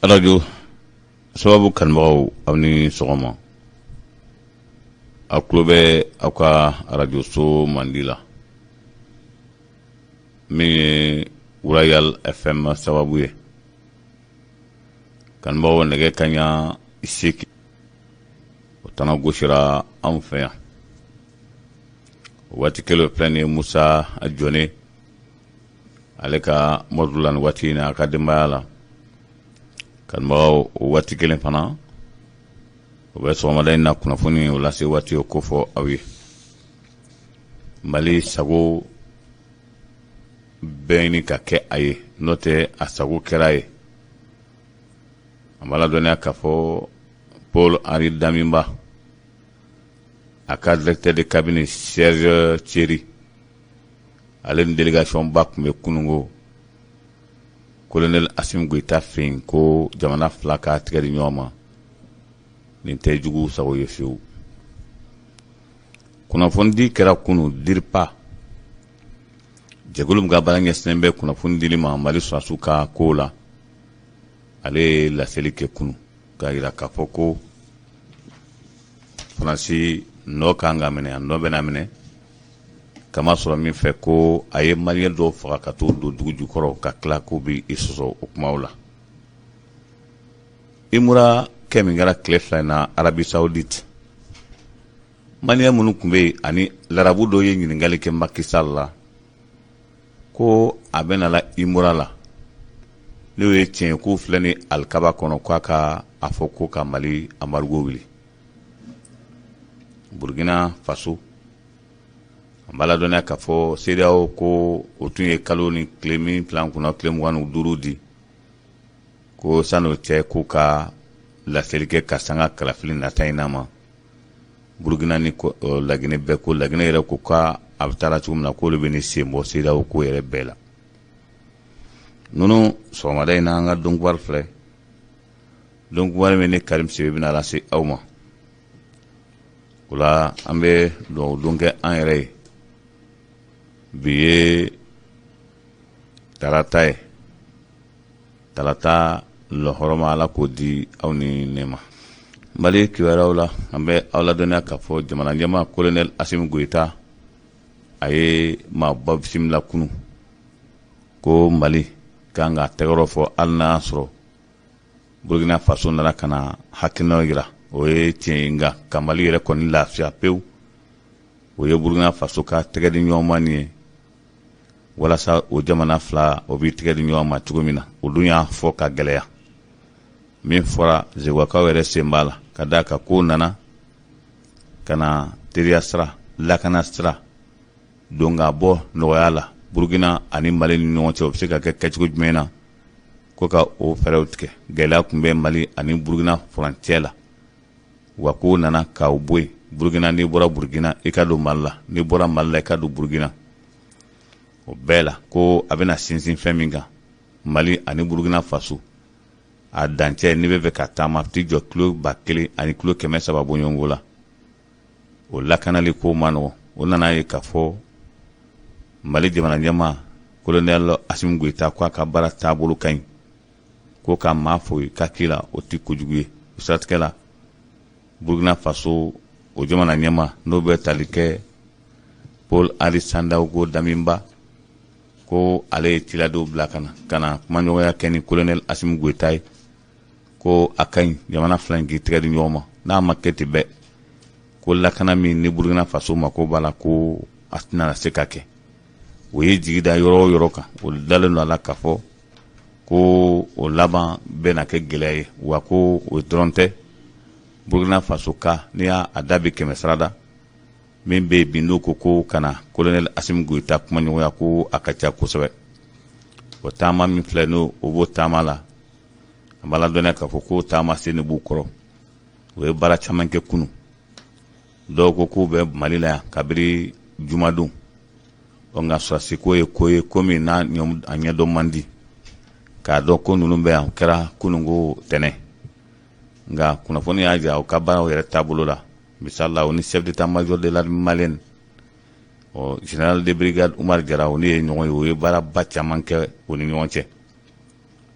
Arajo sababu kanubagaw, aw ni sɔgɔma. Aw tulo bɛ aw ka arajoso mandi la, min ye Royal FM sababu ye. Kanubagaw, nɛgɛ kaɲa 8, o tana gosira anw fɛ yan. O waati kelen filɛ nin ye, Musa Jɔne ale ka mɔdu la nin waati in na, a ka denbaya la. Kanubagaw, o waati kelen fana, o bɛ sɔgɔmada in na kunnafoni o lase waati o kofɔ aw ye. Mali sago bɛ ɲini ka kɛ a ye, n'o tɛ a sago kɛra a ye. An b'a ladɔnniya k'a fɔ Paul Henri Damiba, a ka directeur de cabinet Serge Thierry, ale ni délégation ba tun bɛ kunungo colonel Assimi Goïta fɛ yen, ko jamana fila k'a tigɛ di ɲɔgɔn ma, nin tɛ jugu sago ye fiyewu. Kunnafonidi kɛra kunu DIRPA, jɛkulu min ka baara ɲɛsinnen bɛ kunnafoni dili ma Mali sɔrɔdasiw ka kow la, ale ye laseli kɛ kunu k'a jira k'a fɔ ko Faransi nɔ kan ka minɛ, a nɔ bɛna minɛ, kamasɔrɔ min fɛ ko a ye maliyɛn dɔw faga ka t'u don dugu jukɔrɔ, ka tila k'u bɛ i sɔsɔ o kumaw la. Umura kɛ min kɛra tile 2 in na Arabie Saoudite, maliyɛn minnu tun bɛ yen ani larabu dɔw ye ɲininkali kɛ Macky Sall la ko a bɛ na la umura la, n'o ye tiɲɛ ye k'u filɛ ni alikaba kɔnɔ, k'a ka a fɔ ko ka Mali embargo wuli. Burkina Faso, an b'a ladɔnniya k'a fɔ CEDEAO ko o tun ye kalo ni tile min fila kunna, tile 25 di, ko san'o cɛ k'u ka laseli kɛ ka sanga kalafili nata in na ma. Burukina ni Laginɛ bɛɛ ko, Laginɛ yɛrɛ ko k'a a bɛ taa cogo min na, k'olu bɛ ni sen bɔ CEDEAO ko yɛrɛ bɛɛ la. Ninnu sɔgɔmada in na, an ka donkibaru filɛ, donkibaru min ni Karim Sidibe bɛna lase aw ma. O la, an bɛ dugawu don kɛ an yɛrɛ ye. Bi ye tarata ye, tarata lɔhɔrɔma, Ala k'o di aw ni ne ma. Mali kibaruyaw la, an bɛ aw ladɔnniya k'a fɔ jamana ɲɛmaa colonel Assimi Goïta, a ye maaba bisimila kunu ko Mali kan ka tɛgɛrɛ fɔ, hali n'a y'a sɔrɔ Burkina Faso nana ka na hakilinaw jira, o ye tiɲɛ ye, nka ka Mali yɛrɛ kɔni lafiya pewu, o ye Burkina Faso ka tɛgɛ di ɲɔgɔn ma nin ye, walasa o jamana fila o b'i tɛgɛ di ɲɔgɔn ma cogo min na. O dun y'a fɔ ka gɛlɛya min fɔra, Zeguwakaw yɛrɛ sen b'a la, ka d'a kan k'o nana ka na teriya sira, lakana sira don ka bɔ nɔgɔya la Burukina ani Mali ni ɲɔgɔn cɛ, o bɛ se ka kɛ kɛcogo jumɛn na, ko ka o fɛɛrɛw tigɛ. Gɛlɛya tun bɛ Mali ani Burukina furancɛ la, wa k'o nana k'aw bɔ yen. Burukina, n'i bɔra Burukina i ka don Mali la, n'i bɔra Mali la i ka don Burukina. O bɛɛ la, ko a bɛna sinsin fɛn min kan, Mali ani Burukina Faso a dancɛ, n'i bɛ fɛ ka taama, t'i jɔ kilo 1000 ani kilo 300 bɔɲɔgɔnko la, o lakanali ko man nɔgɔn. O nana ye k'a fɔ Mali jamana ɲɛmaa colonel Assimi Goïta ko a ka baara taabolo ka ɲi, ko ka maa fo i ka ki la, o tɛ kojugu ye. O siratigɛ la, Burukina Faso o jamana ɲɛmaa, n'o bɛ tali kɛ Paul Henri Sandaogo Damiba, ko ale ye ciladenw bila ka na ka na kumaɲɔgɔnya kɛ ni colonel Assimi Goïta ye, ko a ka ɲi jamana fila in k'i tɛgɛ di ɲɔgɔn ma. N'a ma kɛ ten bɛɛ, ko lakana min ni Burukina Faso mako b'a la, ko a tɛna se ka kɛ. O ye jigi da yɔrɔ o yɔrɔ kan, o dalen don a la k'a fɔ ko o laban bɛna kɛ gɛlɛya ye. Wa ko o dɔrɔn tɛ, Burukina Faso ka n'i y'a da bi 100 sarada min bɛ yen bi, n'o ko ko ka na colonel Assimi Goïta kumaɲɔgɔnya, ko a ka ca kosɛbɛ. O taama min filɛ, n'o o b'o taama la, an b'a ladɔnniya k'a fɔ ko taama sen de b'u kɔrɔ. O ye baara caman kɛ kunu. Dɔw ko k'u bɛ Mali la yan kabiri jumadon. Ɔ nka sɔrɔdasi ko ye ko ye, ko min n'a a ɲɛdɔn man di k'a dɔn ko ninnu bɛ yan, o kɛra kununko tɛnɛ. Nka kunnafoni y'a jira u ka baaraw yɛrɛ taabolo la, misali la, o ni chef d'état major de l'armée malienne, Ɔ général de brigade Umar Jara, o ne ye ɲɔgɔn ye, o ye baaraba caman kɛ o ni ɲɔgɔn cɛ.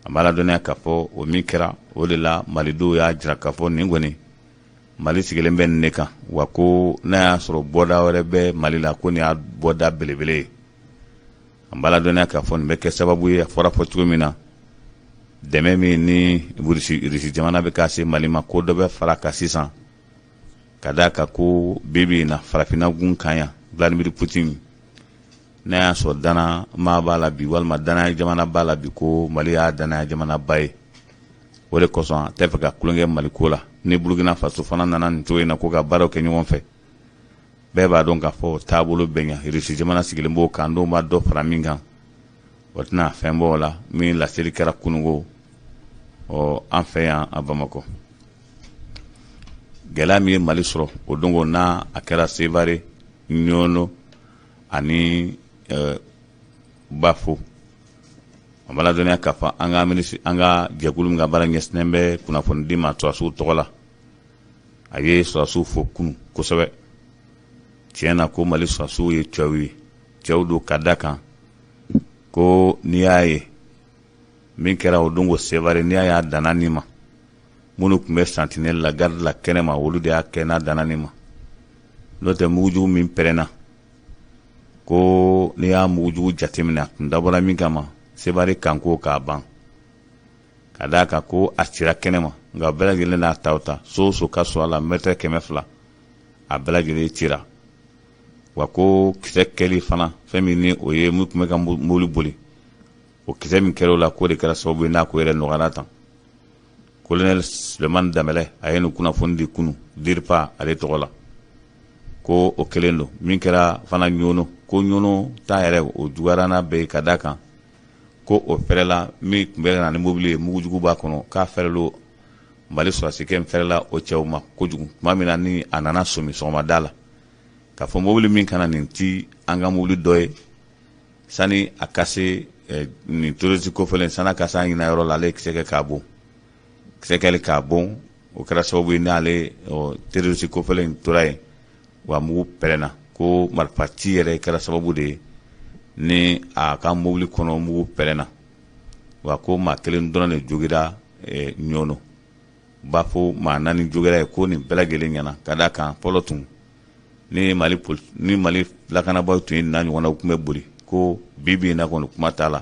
An b'a ladɔnniya k'a fɔ o min kɛra, o de la malidenw y'a jira k'a fɔ nin kɔni, Mali sigilen bɛ nin de kan, wa ko n'a y'a sɔrɔ bɔda wɛrɛ bɛ Mali la, ko nin y'a bɔda belebele ye. An b'a ladɔnniya k'a fɔ nin bɛ kɛ sababu ye, a fɔra fɔ cogo min na, dɛmɛ min ni Irisi jamana bɛ ka se Mali ma, ko dɔ bɛ fara kan sisan, ka d'a kan ko bi bi in na farafinna gun kan yan, Vladimir Poutine, n'a y'a sɔrɔ dana maa b'a la bi, walima danaya jamana b'a la bi, ko Mali y'a danaya jamanaba ye. O de kosɔn a tɛ fɛ ka tulonkɛ Mali ko la. Ni Burukina Faso fana nana nin cogo in na ko ka baaraw kɛ ɲɔgɔn fɛ, bɛɛ b'a dɔn k'a fɔ taabolo bɛ ɲa. Irisi jamana sigilen b'o kan, dɔw b'a dɔ fara min kan, o tɛna fɛn bɔ o la. Min laseli kɛra kununko, ɔ an fɛ yan a Bamakɔ, gɛlɛya min ye Mali sɔrɔ o don ko n'a a kɛra Sevare, Ɲɔnɔ ani Bafo, an b'a ladɔnniya k'a fɔ an ka minisiri, an ka jɛkulu min ka baara ɲɛsinnen bɛ kunnafonidi ma sɔrɔdasiw tɔgɔ la, a ye sɔrɔdasiw fo kunu kosɛbɛ. Tiɲɛ na, ko Mali sɔrɔdasiw ye cɛw ye, cɛw don, ka da kan ko n'i y'a ye min kɛra o don ko Sevare, n'i y'a ye a danna nin ma, minnu tun bɛ sentinelle la, garde la kɛnɛma, olu de y'a kɛ n'a danna nin ma. N'o tɛ, mugujugu min pɛrɛnna, ko n'i y'a mugujugu jateminɛ, a tun dabɔra min kama, Sevare kanko k'a ban, ka d'a kan ko a cira kɛnɛma, nka bɛɛ lajɛlen n'a ta ta, so o so ka sɔrɔ a la mɛtɛrɛ 200, a bɛɛ lajɛlen cira. Wa ko kisɛ kɛli fana, fɛn min ni o ye min tun bɛ ka mobili boli, o kisɛ min kɛra o la, k'o de kɛra sababu ye n'a ko yɛrɛ nɔgɔyara tan. Colonel Sulemani Danbɛlɛ, a ye nin kunnafoni di kunu DIRPA ale tɔgɔ la, ko o kelen don. Min kɛra fana Ɲɔnɔ, ko Ɲɔnɔ ta yɛrɛ, o juguyara n'a bɛɛ ye, ka d'a kan ko o fɛrɛla min tun bɛ na ni mobili ye, mugujugu b'a kɔnɔ, k'a fɛrɛla Mali sɔrɔdasikɛ in fɛrɛla o cɛw ma kojugu. Tuma min na ni a nana sɔmi sɔgɔmada la k'a fɔ mobili min kana nin ti an ka mobili dɔ ye, sani a ka se nin terroriste kofɔlen, sani a ka se an ɲina yɔrɔ la, ale ye kisɛ kɛ k'a bon. Kisɛ kɛli k'a bon, o kɛra sababu ye n'ale terroriste kofɔlen in tora yen, wa mugu pɛrɛnna, ko marifa ci yɛrɛ kɛra sababu de ye ni a ka mobili kɔnɔ mugu pɛrɛnna. Wa ko maa kelen dɔrɔn de jogira Ɲɔnɔ, Bafo maa naani jogira ye. Ko nin bɛɛ lajɛlen ɲɛna, ka d'a kan fɔlɔ tun ni Mali ni Mali lakanabaaw tun ye n'a ɲɔgɔnnaw tun bɛ boli, ko bi bi in na kɔni kuma t'a la.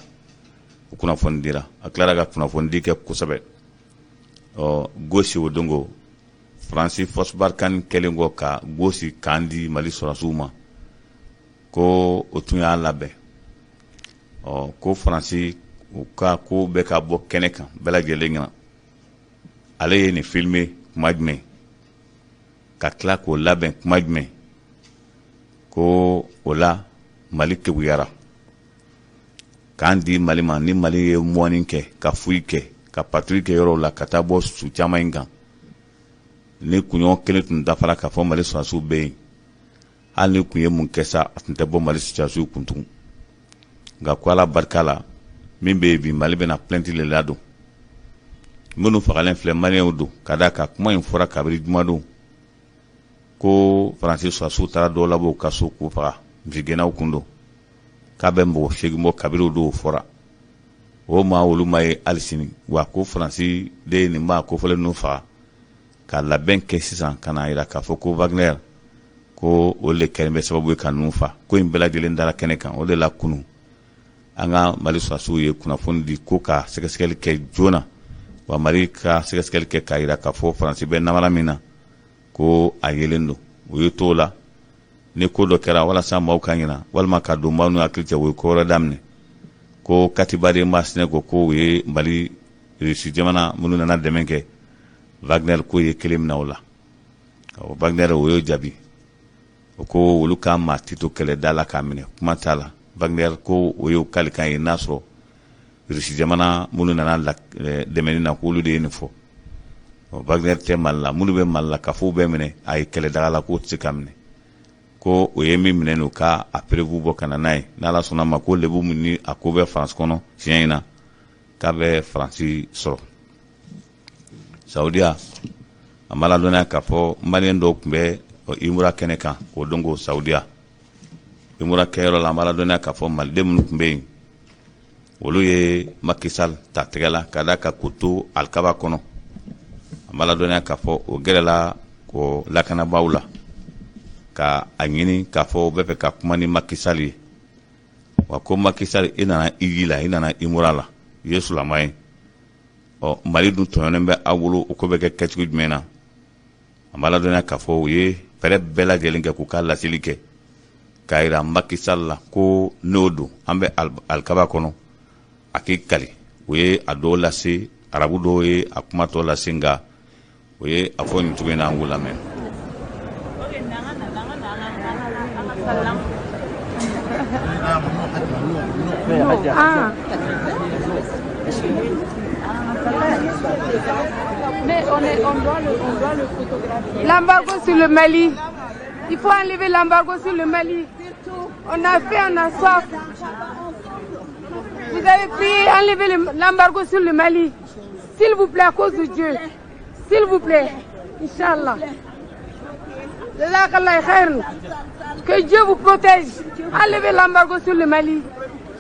O kunnafoni dira, a tilara ka kunnafoni di kɛ kosɛbɛ. Ɔ Gosi, o don ko Faransi force Barkhane kɛlen kɔ ka Gosi kan di Mali sɔrɔdasiw ma, ko o tun y'a labɛn. Ɔ ko Faransi u ka ko bɛ ka bɔ kɛnɛ kan bɛɛ lajɛlen ɲɛna, ale ye nin filmer kuma jumɛn, ka tila k'o labɛn kuma jumɛn, ko o la Mali keguyara k'an di Mali ma. Ni Mali ye mɔni kɛ, ka foyi kɛ, ka patrouille kɛ yɔrɔw la, ka taa bɔ su caman in kan, ni kunɲɔgɔn kelen tun dafara k'a fɔ Mali sɔrɔdasiw bɛ yen, hali ni kun ye mun kɛ sa, a tun tɛ bɔ Mali sɔrɔdasiw kun tugun. Nka ko Ala barika la, min bɛ yen bi, Mali bɛna plainte de ladon. Minnu fagalen filɛ, maliyɛnw don, ka d'a kan kuma in fɔra kabiri jumadon ko Faransi sɔrɔdasiw taara dɔw labɔ u ka so k'u faga, misigɛnnaw kun don, k'a bɛ mɔgɔ 8 bɔ kabiri o don o fɔra. O maa olu ma ye hali sini. Wa ko Faransi de ye nin maa kofɔlen ninnu faga, ka labɛn kɛ sisan ka n'a jira k'a fɔ ko Wagner, ko olu de kɛlen bɛ sababu ye ka ninnu fa. Ko in bɛɛ lajɛlen dara kɛnɛ kan. O de la kunun an ka Mali sɔrɔdasiw ye kunnafoni di ko ka sɛgɛsɛgɛli kɛ joona, wa Mali ka sɛgɛsɛgɛli kɛ k'a jira k'a fɔ Faransi bɛ namara min na, ko a yelen don. O ye t'o la, ni ko dɔ kɛra walasa maaw ka ɲina walima ka don maaw n'u hakili cɛ, o ye ko wɛrɛ daminɛ, ko Katiba de Masina ko ko u ye Mali Irisi jamana minnu nana dɛmɛ kɛ Wagner, ko ye kelen minɛ o la. Wagner o y'o jaabi, o ko olu ka maa ti to kɛlɛda la k'a minɛ, kuma t'a la. Wagner ko o y'o kalikan ye, n'a sɔrɔ Irisi jamana minnu nana dɛmɛni na, k'olu de ye nin fɔ. Wagner tɛ Mali la, minnu bɛ Mali la, ka fɔ bɛɛ minɛ a ye kɛlɛdaga la, k'o tɛ se ka minɛ. Ko o ye min minɛ n'o ka a preuve bɔ ka na n'a ye, n'Ala sɔnna ma, ko lebu min ni a ko bɛ Faransi kɔnɔ tiɲɛ in na, k'a bɛ Faransi sɔrɔ. Saudiya, an b'a ladɔnniya k'a fɔ maliyɛn dɔw tun bɛ imura kɛnɛ kan o don ko Saudiya. Imura kɛyɔrɔ la, an b'a ladɔnniya k'a fɔ maliden minnu tun bɛ yen, olu ye Macky Sall ta tɛgɛ la ka da kan k'u to alikaba kɔnɔ. An b'a ladɔnniya k'a fɔ o gɛrɛla ko lakanabaaw la ka a ɲini k'a fɔ u bɛ fɛ ka kuma ni Macky Sall ye. Wa ko Macky Sall, i nana hiji la, i nana imura la, i ye silamɛ ye. Ɔ, Mali dun tɔɲɔnen bɛ aw bolo, o ko bɛ kɛ kɛcogo jumɛn na? An b'a ladɔnniya k'a fɔ u ye fɛɛrɛ bɛɛ lajɛlen kɛ k'u ka laseli kɛ k'a yira Macky Sall la ko n'o don, an bɛ alikaba kɔnɔ, a k'i kali. U ye a dɔw lase, arabu dɔw ye a kuma tɔ lase, nka o ye a fɔ nin cogo in na, an k'u lamɛn. Ah. Mais on, est, on, doit le, on doit le photographier. L'embargo sur le Mali. Il faut enlever l'embargo sur le Mali. On a faim, on a soif. Vous avez prié, enlever l'embargo sur le Mali. S'il vous plaît, à cause de Dieu. S'il vous plaît. Inch'Allah. Que Dieu vous protège. Enlevez l'embargo sur le Mali.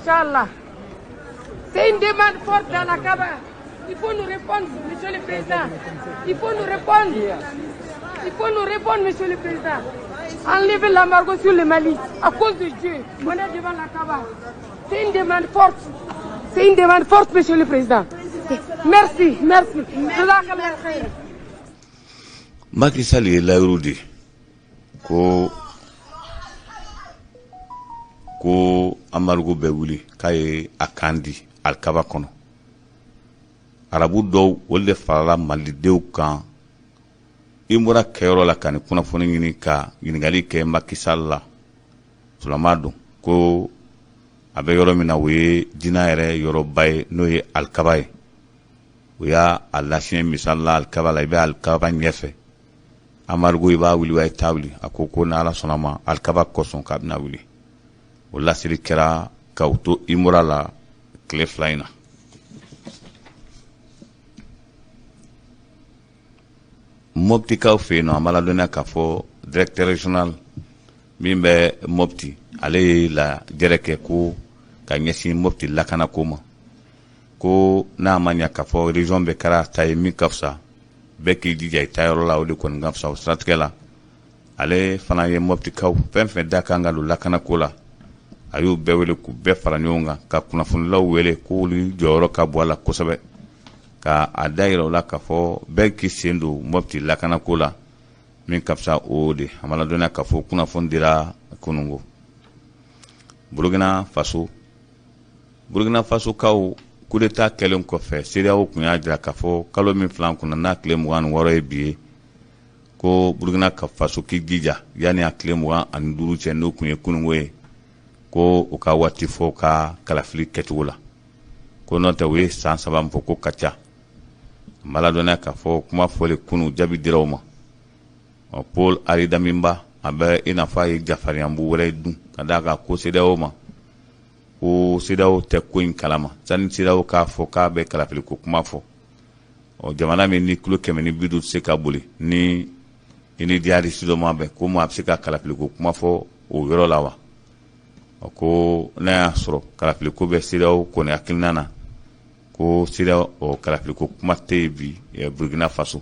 Inch'Allah. C'est une demande forte dans la Kaaba. Il faut nous répondre, Monsieur le Président. Il faut nous répondre. Il faut nous répondre, Monsieur le Président. Enlevez l'embargo sur le Mali. À cause de Dieu. On est devant la Kaaba. C'est une demande forte. C'est une demande forte, Monsieur le Président. Merci, merci. Macky Sall ye layiru di ko embargo bɛ wuli, k'a ye a kan di alikaba kɔnɔ. Arabu dɔw, olu de farala malidenw kan imura kɛyɔrɔ la ka nin kunnafoni ɲini ka ɲininkali kɛ Macky Sall la. Sulama don ko a bɛ yɔrɔ min na, o ye diinɛ yɛrɛ yɔrɔba ye, n'o ye alikaba ye. O y'a a lasiɲɛ misali la alikaba la, i bɛ alikaba ɲɛfɛ, embargo i b'a wuli wa i t'a wuli? A ko ko n'Ala sɔnna ma, alikaba kosɔn, k'a bɛna wuli. O laseli kɛra ka u to imura la tile 2 in na. Mɔptikaw fɛ yen nɔ, an b'a ladɔnniya k'a fɔ directeur régional min bɛ Mɔpti, ale ye lajɛrɛ kɛ ko ka ɲɛsin Mɔpti lakanako ma, ko n'a ma ɲa k'a fɔ région bɛɛ kɛra ta ye, min ka fisa, bɛɛ k'i jija i ta yɔrɔ la, o de kɔni ka fisa. O siratigɛ la, ale fana ye Mɔptikaw fɛn fɛn da kan ka don lakanako la, a y'u bɛɛ wele k'u bɛɛ fara ɲɔgɔn kan, ka kunnafonilaw wele k'olu jɔyɔrɔ ka bɔ a la kosɛbɛ, ka a da yira u la k'a fɔ bɛɛ k'i sen don Mɔpti lakanako la, min ka fisa o de. A ma ladɔnniya k'a fɔ kunnafoni dira kunungo. Burukina Faso, Burukina Fasokaw, coup d'état kɛlen kɔfɛ, CEDEAO tun y'a jira k'a fɔ kalo min filan kunna n'a tile 26 ye bi ye, ko Burukina ka Faso k'i jija yanni a tile 25 cɛ, n'o tun ye kunungo ye, ko u ka waati fɔ ka kalafili kɛcogo la, ko n'o tɛ u ye san 3 min fɔ ko ka ca. N b'a ladɔnniya k'a fɔ kuma fɔlen kunu, jaabi dira o ma. Paul Henri Damiba, a bɛ i n'a fɔ a ye jafariyanbu wɛrɛ dun ka d'a kan ko CEDEAO ma ko CEDEAO tɛ ko in kalama. Sani CEDEAO k'a fɔ k'a bɛ kalafili ko kuma fɔ, ɔ, jamana min ni kilo 150 tɛ se ka boli ni i ni djihadiste dɔ ma bɛn, ko maa bɛ se ka kalafili ko kuma fɔ o yɔrɔ la wa? Ɔ, ko n'a y'a sɔrɔ kalafili ko bɛ CEDEAO kɔni hakilina na, ko CEDEAO, ɔ, kalafili ko kuma tɛ yen bi Burukina Faso.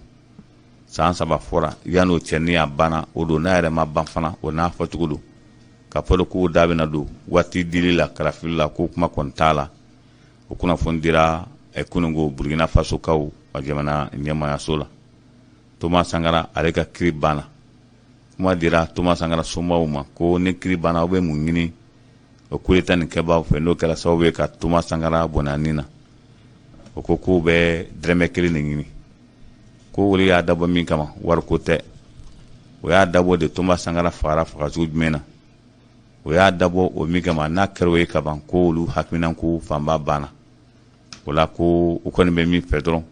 San 3 fɔra, yan'o cɛ ni a banna o don, n'a yɛrɛ ma ban fana, o n'a fɔcogo don. Ka fɔ k'o da bɛna don waati dili la kalafili la, ko kuma kɔni t'a la. O kunnafoni dira kunungo Burukina Fasokaw ka jamana ɲɛmaayaso la. Thomas Sankara, ale ka kiri banna. Kuma dira Thomas Sankara somaw ma ko ni kiri banna, aw bɛ mun ɲini o coup d'état nin kɛbaaw fɛ, n'o kɛra sababu ye ka Thomas Sankara bɔnɛ a ni na? O ko k'u bɛ dɛrɛmɛ kelen de ɲini, ko olu y'a dabɔ min kama, wariko tɛ. O y'a dabɔ de Thomas Sankara fagara fagacogo jumɛn na, o y'a dabɔ o min kama, n'a kɛra o ye kaban, ko olu hakilinako fanba banna o la, ko u kɔni bɛ min fɛ dɔrɔn,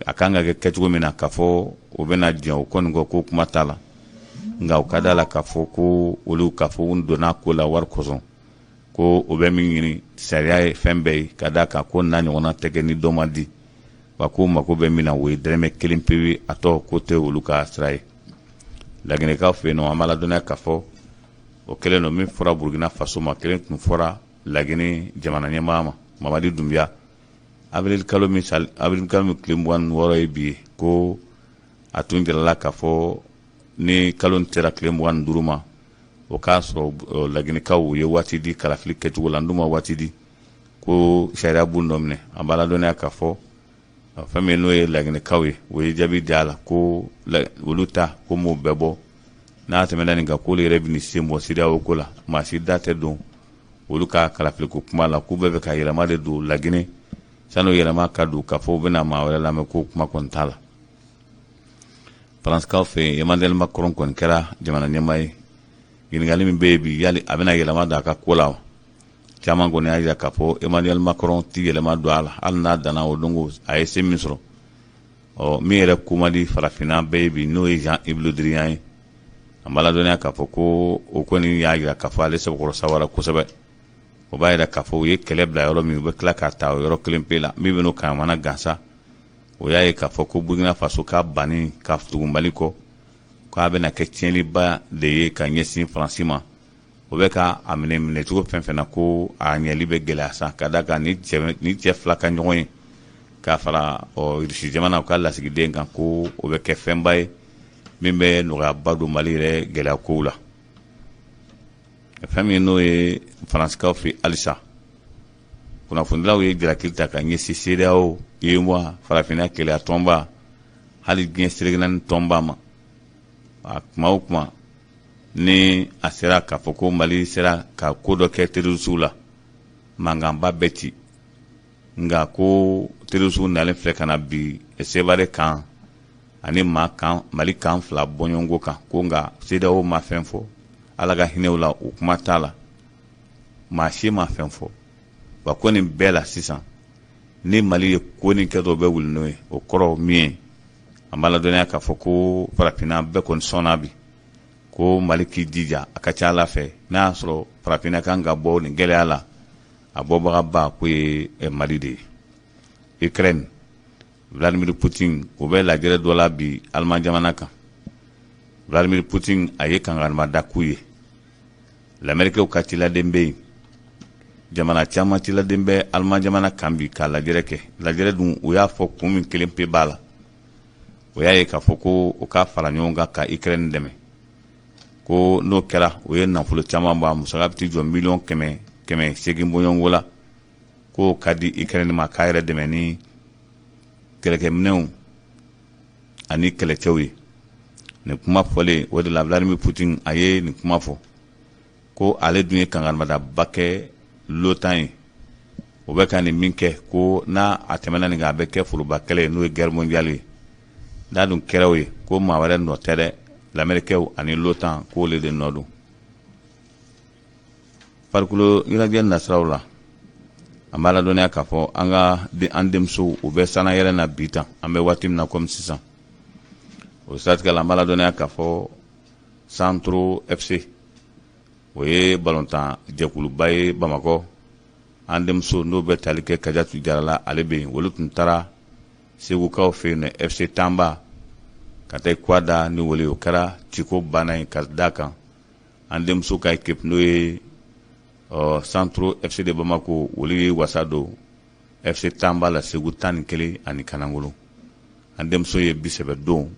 a kan ka kɛ kɛcogo min na, k'a fɔ o bɛna diɲɛ o kɔni kɔ, ko kuma t'a la. Nka u ka da la k'a fɔ ko olu k'a fɔ u donna ko la wari kosɔn, ko o bɛ min ɲini, sariya ye fɛn bɛɛ ye, ka d'a kan ko n'a ɲɔgɔnna tɛ kɛ ni dɔ ma di wa, ko mako bɛ min na, o ye dɛrɛmɛ kelen pewu, a tɔ ko tɛ olu ka sira ye. Laginɛkaw fɛ yen nɔ, an b'a ladɔnniya k'a fɔ O kɛlen don min fɔra Burukina Faso ma, kelen tun fɔra Lagine jamana ɲɛmaa ma, Mamadi Dunbiya. Avril kalo min avril kalo min tile 26 ye bi ye, ko a tun jirala k'a fɔ ni kalo in sera tile 25 ma, o k'a sɔrɔ Laginɛkaw ye waati di kalafili kɛcogo la. N dun ma waati di ko sariya b'u nɔ minɛ. An b'a ladɔnniya k'a fɔ fɛn min n'o ye Laginɛkaw ye, o ye jaabi di a la ko olu ta ko m'o bɛɛ bɔ. N'a tɛmɛna nin kan, k'olu yɛrɛ bɛ sen bɔ CEDEAO ko la, maa si da tɛ don olu ka kalafiliko kuma la, k'u bɛɛ bɛ ka yɛlɛma de don Laginɛ. San'o yɛlɛma ka don, k'a fɔ u bɛna maa wɛrɛ lamɛn, ko kuma kɔni t'a la. Faransikaw fɛ yen, Emmanuel Macron kɔni kɛra jamana ɲɛmaa ye. Ɲininkali min bɛ yen bi, yali a bɛna yɛlɛma don a ka ko la wa? Caman kɔni y'a jira k'a fɔ Emmanuel Macron ti yɛlɛma don a la, hali n'a danna o don a ye se min sɔrɔ. Ɔ min yɛrɛ ko man di farafinna bɛɛ ye bi, n'o ye Jean-Yves Le Drian ye, an b'a ladɔnniya k'a fɔ ko o kɔni y'a jira k'a fɔ ale sɛbɛkɔrɔ sawara kosɛbɛ. O b'a jira k'a fɔ u ye kɛlɛ bila yɔrɔ min, u bɛ tila k'a ta o yɔrɔ kelen pe la. Min bɛ n'o kamana gansa, o y'a ye k'a fɔ ko Burkina Faso ka banni ka tugu Mali kɔ, k'a bɛna kɛ tiɲɛniba de ye ka ɲɛsin Faransi ma. O bɛ ka a minɛ minɛcogo fɛn fɛn na, ko a ɲɛli bɛ gɛlɛya sa, ka da kan ni cɛ fila ka ɲɔgɔn ye k'a fara Irisi jamana ka lasigiden kan, ko o bɛ kɛ fɛnba ye min bɛ nɔgɔyaba don Mali yɛrɛ gɛlɛya kow la. Fɛn min n'o ye Faransikaw fɛ halisa, kunnafonidilaw ye jalaki ta ka ɲɛsin CEDEAO, UEMOA, farafinna keleya tɔnba, hali diɲɛ seleke naani tɔnba ma. A kuma o kuma ni a sera k'a fɔ ko Mali sera ka ko dɔ kɛ terrorisiw la, mankanba bɛ ci. Nka ko terrorisiw nalen filɛ ka na bi Sevare kan ani maa kan Mali kan fila bɔɲɔgɔnko kan, ko nka CEDEAO ma fɛn fɔ. Ala ka hinɛw la, o kuma t'a la, maa si ma fɛn fɔ. Wa ko nin bɛɛ la sisan, ni Mali ye ko nin kɛ dɔrɔn, bɛ wuli n'o ye. O kɔrɔ min ye, an b'a ladɔnniya k'a fɔ ko farafinna bɛɛ kɔni sɔnna bi ko Mali k'i jija. A ka ca Ala fɛ, n'a y'a sɔrɔ farafinna kan ka bɔ nin gɛlɛya la, a bɔbagaba k'o ye Mali de ye. Ukraine, Vladimir Putin, o bɛ lajɛrɛ dɔ la bi Aliman jamana kan. Vladimir Putin a ye kangarimada k'u ye. Lamɛrikɛw ka ciladen bɛ yen, jamana caman ciladen bɛ Aliman jamana kan bi ka lajɛrɛ kɛ. Lajɛrɛ dun, u y'a fɔ kun min kelen pe b'a la, o y'a ye k'a fɔ ko u ka fara ɲɔgɔn kan ka Ukraine dɛmɛ, ko n'o kɛra o ye nafolo caman bɔ, a musaka bɛ t'i jɔ miliyɔn 800 bɔɲɔgɔnko la, k'o ka di Ukraine ma k'a yɛrɛ dɛmɛ ni kɛlɛkɛminɛnw ani kɛlɛcɛw ye. Nin kuma fɔlen, o de la Vladimir Putin a ye nin kuma fɔ, ko ale dun ye kangarimada kɛ l'OTAN ye, o bɛ ka nin min kɛ, ko n'a a tɛmɛna nin kan, a bɛ kɛ foroba kɛlɛ ye, n'o ye guerre mondiale ye. N'a dun kɛra o ye, ko maa wɛrɛ nɔ tɛ dɛ, lamɛrikɛw ani l'OTAN, k'olu de nɔ don. Farikolo ɲɛnajɛ nasiraw la, an b'a ladɔnniya k'a fɔ an ka an denmusow, u bɛ sannayɛlɛn na bi tan, an bɛ waati min na komi sisan. O siratigɛ la, an b'a ladɔnniya k'a fɔ Centro FC, o ye balontan jɛkuluba ye Bamakɔ. An denmuso n'o bɛ tali kɛ Kajatu Jara la, ale bɛ yen. Olu tun taara Segukaw fɛ yen nɔ, FC Tanba, ka taa kuwa da ni wele. O kɛra ciko banna ye ka da kan an denmuso ka équipe, n'o ye Centro FC de Bamako, olu ye wasa don FC Tanba la Segu 11 ani kanangolo. An denmuso ye bi sɛbɛ don,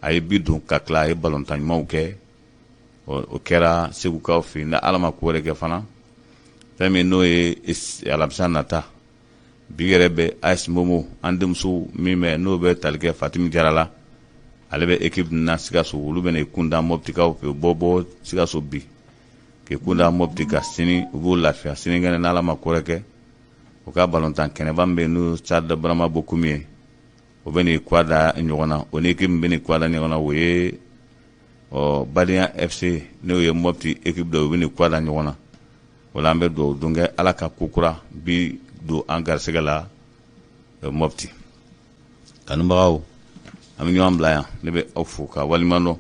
a ye bi don ka tila, a ye balontan ɲumanw kɛ. O kɛra Segukaw fɛ yen. Ni Ala ma ko wɛrɛ kɛ fana, fɛn min n'o ye alamisa nata, bi yɛrɛ bɛ AS Momo, an denmuso min bɛ n'o bɛ tali kɛ Fatimi Jara la, ale bɛ équipe na Sikaso, olu bɛ na i kun da Mɔptikaw fɛ, bɔ Sikaso bi k'i kun da Mɔpti kan sini. U b'u lafiya sinikɛnɛ n'Ala ma ko wɛrɛ kɛ. U ka balontan kɛnɛba min bɛ yen, n'o Stade Burama Bokum ye, o bɛ n'i kuwa da ɲɔgɔn na. O ni équipe min bɛ n'i kuwa da ɲɔgɔn na, o ye Badenya FC, n'o ye Mɔpti équipe dɔ ye, u bɛ n'i kuwa da ɲɔgɔn na. O la, an bɛ dugawu don kɛ, Ala ka ko kura bi don an garisɛgɛ la Mɔpti. Kanubagaw, an bɛ ɲɔgɔn bila yan. Ne bɛ aw fo ka waleɲuman dɔn.